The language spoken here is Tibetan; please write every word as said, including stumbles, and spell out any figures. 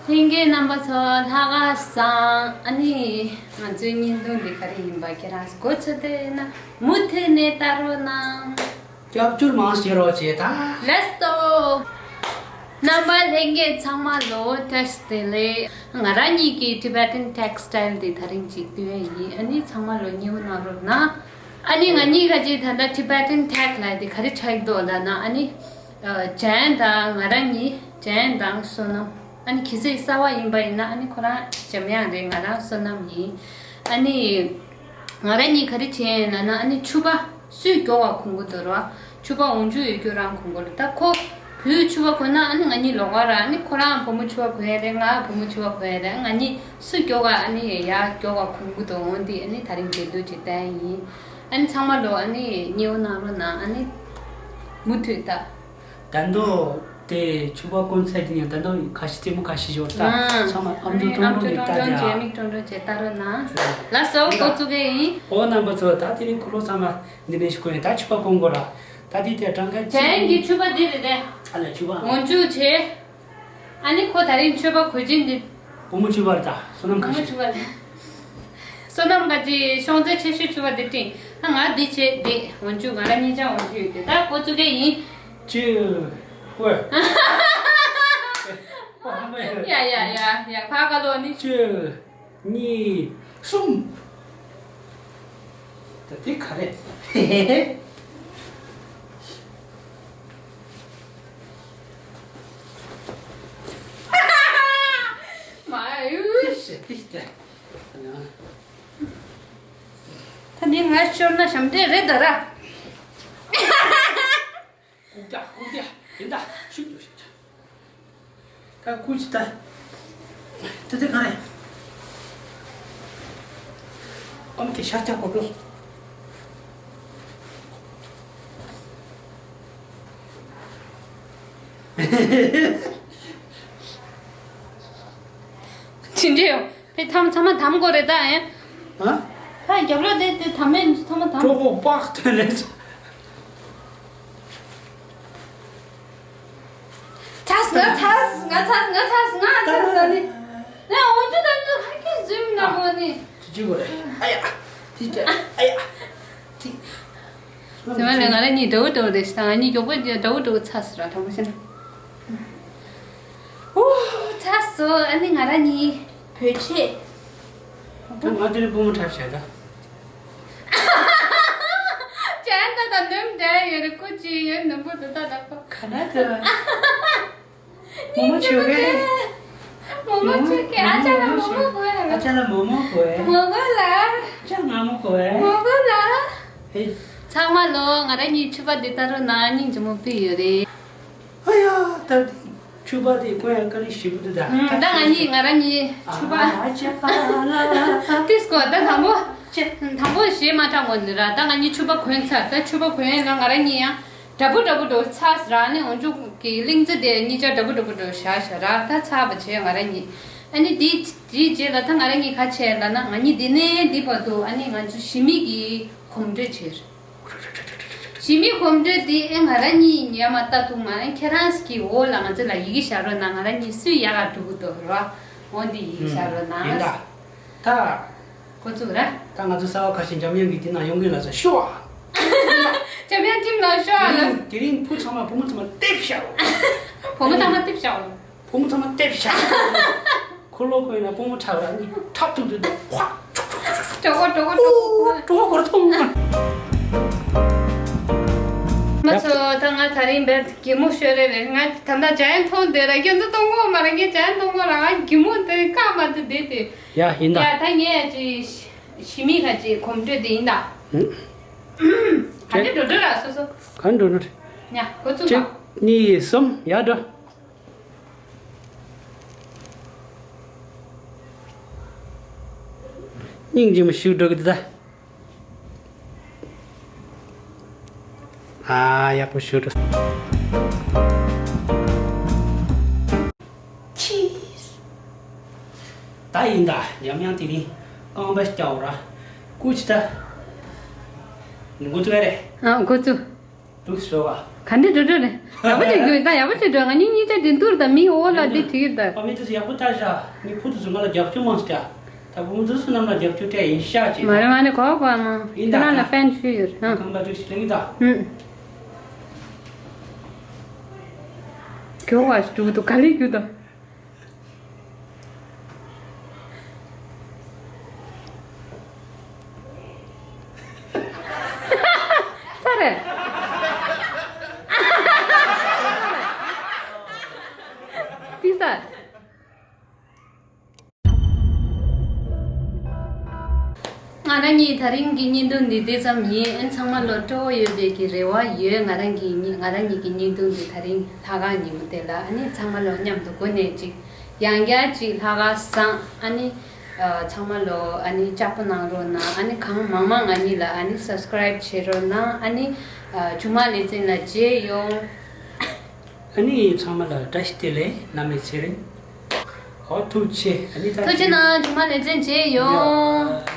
ལྷན་རྒྱས་རྣམ་པ་ཚོ་ལྷག་དཀར་བཟང་། ཨ་ནི་ང་ཚོའི་བརྙན་ཐུང་འདི་ག་རེ་ཡིན་པ་ཁྱེད་རང་གོ་ཚོད་དེ་ཡིན་ན་མུ་མཐུད་ནས་ལྟ་རོགས་གནང་། རྒྱབ་སྐྱོར་མང་བྱེད་རོགས་བྱེད་ད། Let's go. རྣམ་པ་ལྷན་རྒྱས་ཚང་མ་ལོ་བཀྲ་ཤིས་བདེ་ལེགས། ང་རང་ཉིད་ཀྱི་Tibetan textile དེ་དེ་རིང་ཅིག་སྟོན་ཡིན། ཨ་ནི་ཚང་མ་ལོ་མཉེས་པོ་གནང་རོགས་གནང་། ཨ་ནི་ང་གཉིས་ཀ་ཅིག་ད་ལྟ་Tibetan tag ལབ་དེ་ག་རེ་ཆགས་འདུག་ལབ་ན། ཨ་ནི་ཨ་ཇན་དང་ང་རང་གཉིས། ཇན་དང་བསོད་ནམས། ཨ་ནི་གལ་སྲིད་གསར་པ་ཡིན་པ་ཡིན་ན་ཨ་ནི་ཁོ་རང་འཇམ་དབྱངས་རེད། ང་རང་བསོད་ནམས་ཡིན། ཨ་ནི་ང་རང་གཉིས་ག་རེ་བྱས་ཡིན་ལབ་ན། ཨ་ནི་ཕྱུ་པ་སུས་མགྱོགས་པ་གོན་གྱི་འདུག་ར། ཕྱུ་པ་འོག་འཇུག་ཡོད་རྒྱུ་རང་གོན་གྱི་རེད། ད་ཁོ་བུས་ཕྱུ་པ་གོན་ན་ཨ་ནི་ང་གཉིས་ལོགས་ཀ་ར། ཨ་ནི་ཁོ་རང་བུ་མོ་ཕྱུ་པ་གོན་ཡ་རེད། ང་བུ་མོ་ཕྱུ་པ་གོན་ཡ་རེད། ང་གཉིས་སུ་མགྱོགས་ཀ་ཨ་ནི་ཡར་མགྱོགས་པ་གོན་གྱི་འདུག་འོ་འདི་ཨ་ནི་དེ་རིང་འགྲན་བསྡུར་ཅིག་བསྟན་ཡིན། ཨ་ནི་ཚང་མ་ལོ་ཨ་ནི་མཉེས་པོ་གནང་རོགས་གནང་། ཨ་ནི་མུ་མཐུད་ད། ད་དུང་དེ་ཕྱུ་པ་གོན་ཚར་དེ་ཡང་ད་དུང་ཁ་ཤས་རྩེད་མོ་ཁ་ཤས་ཤོར་ད། ཨང་། ཚང་མ་ཨམ་ཅོག་ཨམ་ཅོག་ཀྲོང་ཀྲོང་ཀྲོང་ཀྲོང་བྱས། ཨ། མིག་ཀྲོང་ཀྲོང་བྱས་ལྟ་རོགས་གནང་། ལགས་སོ། འགོ་བཙུགས་གི་ཡིན། ཨོ་རྣམ་པ་ཚོ། ད་དེ་རིང་ཁོ་ལོ་ཚང་མ་འདི་ནས་ཞིག་གོན་ཡིན། ད་ཕྱུ་པ་གོན་དགོས་ར། ད་དེ་དེ་གྲངས་ཀ་ཅན་གྱི་ཕྱུ་པ་འདི་རེད་དེ། ཨ་ལས་ཕྱུ་པ། འོག་འཇུག་བྱས། ཨ་ནི་ཁོ་དེ་རིང་ཕྱུ་པ་གོན་ཅན་འདི། བུ་མོ་ཕྱུ་པ་རེད་ད། བསོད་ནམས་ཁ་ཤས། བུ་མོ་ཕྱུ་པ་རེད། བསོད་ནམས་ག་ཅི་ཤོང་ཚད་ཆེ་ཤོས་ཕྱུ་པ་འདི་སྤྲིང་། ད་ང་འདི་བྱས་འདི། འོག་འཇུག་ང་རང་གཉིས་ཆ་འོག་འཇུག་ཡོད་དེ། ད་འགོ་བཙུགས་གི་ཡིན། གཅིག་ཨོ། ཡ་ཡ་ཡ་ཡ། ཕར་ཁ་ལོ་ནི། གཅིག་གཉིས། གསུམ། ད་དེ་ག་རེད། མ་ཡུ། ཤེས་ཏི་ཏི། ད་ནི་ང་ཤོར་ན་ཞབས་འདྲེན་རེད་ད་ར། ལྐུགས་རྒྱག་ལྐུགས་རྒྱག་ཡིན་ད། ཤུགས་ཡོད་ཤུགས་རྒྱག་ད་ལྐུགས་ཅི་ད། ད་དེ་ག་རེད། ཨམ་གི་ཤ་རྒྱག་གོ་དོ། ཅི་འདྲ་ཡོང་། ཕའི་ཐམ་ཚང་མ་དམ་དགོས་རེད་ད། ཨེ། ཨ། ཕའི་རྒྱབ་ལོགས་དེ་དེ་དམ་མེད་ཚང་མ་དམ། གྲོད་ཁོག་པགས་ཐོན་ལེ། ཚ་ང་ཚ་ང་ཚ་ང་ཚ་ང་ཚ་ནི། ནས་འོ་ཅུ་དང་ཅུ་ཧ་ཀི་ཟུམ་ན་མོ་ནི། ཅི་ཅི་གོ་རེད། ཨ་ཡ། ཅི་ཅི། ཨ་ཡ། ཅི། དེ་མ་ལས་ང་རང་གཉིས་འདྲ་བོ་འདྲ་བོ་རེད་ཤག་ད་ང་གཉིས་མགྱོགས་པོ་འདྲ་བོ་འདྲ་བོ་ཚ་སོང་ར། དྲང་པོ་བཤད་ན། ཨོ། ཚ་སོང་། ཨ་ནི་ང་རང་གཉིས་བོད་ཆས། ད་ང་དེ་རིང་པུས་མོ་འཁྲབ་བྱས་ད། ཅན་ད་ད་ནུམ་འདྲ་ཡོད་རེད། ཁོ་ཅི་ཡོད་ནུམ་པོ་འདུག་ད་ད་ཁོ། ག་ན་ད། མོ་མོ་ཆོ་གེ། མོ་མོ་ཆོ་གེ། ཨ་ཅག་ལ་མོ་མོ་གོ་ཡ། ཨ་ཅག་ལ་མོ་མོ་གོ་ཡ། མོ་གོ་ལ། ཨ་ཅག་ང་མོ་གོ་ཡ། མོ་གོ་ལ། ཨེ། ཚང་མ་ལོ་ང་རང་གཉིས་ཕྱུ་པ་འདི་ལྟ་རོགས་གནང་། སྙིང་རྗེ་མོ་ཕུལ་ཡོད་རེད། ཨ་ཡ། ད་ཕྱུ་པ་དེ་གོན་ཡ་དཀའ་ལས་ཞེ་པོ་འདུག་ད། ཨ། ད་ང་གཉིས་ང་རང་གཉིས་ཕྱུ་པ། ཨ་ཅག་ལ། ཏིས་གོ་ད་དང་པོ། ཅེ། དང་པོ་ཞེ་མ་དྲག་མོ་ནི་ར། ད་ང་གཉིས་ཕྱུ་པ་གོན་ཚར། ད་ཕྱུ་པ་གོན་ཡ་ན་ང་རང་གཉིས་ཡང་འདྲ་པོ་འདྲ་པོ་འདྲ་བོ་ཚ་ཟེར་ར། ནི་འོ་འཇུག་གི་གླིང་རྩེ་དེ་གཉིས་ཆ་འདྲ་པོ་འདྲ་པོ་འདྲ་བོ་བཞག་བཞག་ར། ད་ཚ་བ་བྱས་ང་རང་གཉིས། ཨ་ནི་དེ་དེའི་རྗེས་ལ་ད་ང་རང་གཉིས་ག་བྱས་ལབ་ན། ང་གཉིས་འདི་ནས་འདི་བར་དུ་ཨ་ནི་ང་ཚོ་ཞི་མི་གི་གོམ་བགྲོད་བྱས། ཞི་མི་གོམ་བགྲོད་དེ་ཨེ་ང་རང་གཉིས་ཉལ་མ་ལྟ་ཐུབ་མ། ཨེ་ཁྱེད་རང་གི་འོག་ལ་ང་ཚོ་ལ་ཡི་གེ་བཞག་རོགས་གནང་། ང་རང་གཉིས་སུས་ཡག་ག་འགྲོ་གི་འདུག་ར། འོ་འདི་ཡི་གེ་བཞག་རོགས་གནང་། ཡིན་ད། ད། འགོ་བཙུགས་ར། ད་ང་ཚོ་གསར་པ་ཁ་ཤས་འཇམ་དབྱངས་ཀྱི་དེ་ན་ཡོང་གི་ལ་ས་ཤོ་ཨ། འཇམ་དབྱངས་ཁྲིམས་ལ་ཤོ་ཨ་ལ། དེ་རིང་བུ་ཚང་མ་བུ་མོ་ཚང་མ་ལྟེབ་ཤག་བུ་མོ་ཚང་མ་ལྟེབ་ཤག་བུ་མོ་ཚང་མ་ལྟེབ་ཤག་ཁོ་ལོ་ཁོ་ཡིན་ན་བུ་མོ་ཁྲག་ར་ནི་ཁྲག་ཐུག་ཐུག་ཐུག་ཁ། གྲོགས་པོ་གྲོགས་པོ་གྲོགས་པོ། གྲོགས་པོ་གོར་ཐུང་། མ་ཚོ་ད་ང་དེ་རིང་བེད་གད་མོ་ཤོར་རེ་རེད། ང་ད་ལྟ་འཇམ་དབྱངས་མཐོང་བསྡད་ར། ཁྱོད་ཚོ་མཐོང་གོ་མ་རེད། ངས་འཇམ་དབྱངས་མཐོང་གོ་ར། ང་གད་མོ་དེ་བཀག་མ་ཐུབ་བསྡད་དེ། ཡ་ཡིན་ད། ཡ་ད་ངས་ཅི་ཞི་མི་ཁ་ཅིག་གོམ་བགྲོད་དེ་ཡིན་ད། ཧུམ། ག་འདྲ་འགྲོ་འགྲོ་ར་སོ་སོ། ག་འགྲོ་འགྲོ། ཡ་འགོ་བཙུགས་པ། གཅིག་གཉིས་གསུམ་ཡར་འགྲོ། སྙིང་རྗེ་མོ་ཞིག་འགྲོ་གི་འདུག་ད། ཨ་ཡག་པོ་ཞིག་འགྲོ། ཆིས། ད་ཡིན་ད། འཇམ་དབྱངས་དེ་རིང་རྐང་པ་སྐྱ་བོ་ར། སྐུ་ཅི་ད། འགོ་བཙུགས་རེད། ཨ་འགོ་བཙུགས། འདུག་སེ་བ། ག་འདྲ་འགྲོ་འགྲོ་རེད། ཡག་པོ་བྱེད་རྒྱུ་ཡིན་ད། ཡག་པོ་བྱེད་འགྲོ། ང་གཉིས་གཉིས་ཆ་འགྲན་བསྡུར་ད་མི་འོ་ལ་འདི་བྲིས་ད། ཨ་མི་དེ་ཚོ་ཡག་པོ་ལྟ་བཞག་ངས་བུ་དེ་ཚོ་ང་ལ་རྒྱབ་སྐྱོར་མང་སྟེ། ད་བུ་མོ་དེ་ཚོ་རྣམས་ལ་རྒྱབ་སྐྱོར་སྤྲད་ཡིན་ཤག་ཅེས་ད། མ་རེད་མ་རེད། གོ་བ་གོ་བ་མ། ཡིན་ད་ཁྱེད་རང་ལ་ད་ཕན་ཞུས་ཡོད། ཨ། གང་ལ་འགྲིག་ཞིག་ལེགས་ད། ཨུ། མགྱོགས་པ་ཞིག་འགྲོ་གི་འདུག་ག་ལེར་རྒྱུགས་ད། ཚར་རེད། ཏི་ས། ང་རང་གཉིས་ད་རིང་གི་བརྙན་ཐུང་འདི་དེ་ཙམ་ཡིན། ཨ་ནི་ཚང་མ་ལོ་སྤྲོ་བོ་ཡོད་པའི་གི་རེ་བ་ཡོད། ང་རང་གི་ང་རང་གཉིས་ཀྱི་བརྙན་ཐུང་འདི་ད་རིང་ལྷག་དཀར་ཉིན་མོ་དེ་ལ་ཨ་ནི་ཚང་མ་ལོ་མཉམ་དུ་སྒོ་ནས་ཅིག་ཡང་བསྐྱར་ཅིག་ལྷག་དཀར་བཟང་། ཨ་ནི་ཨ་ཚང་མ་ལོ་ཨ་ནི་ལྕགས་པོ་གནང་རོགས་གནང་། ཨ་ནི་གང་མང་མང་ང་གཉིས་ལ་ཨ་ནི་སབ་སི་ཀ་རའིབ་བྱེད་རོགས་གནང་། ཨ་ནི་ཨ་ཆུང་མ་ལེ་ཚན་ལ་མཇལ་ཡོང་། ཨ་ནི་ཚང་མ་ལ་བཀྲ་ཤིས་བདེ་ལེགས། བླ་མའི་ཚེ་རིང་། ཨོ་ཐུགས་རྗེ་ཆེ། ཨ་ནི་ད་ཐུགས་རྗེ་གནང་། ཆུང་མ་ལེ་ཚན་མཇལ་ཡོང་།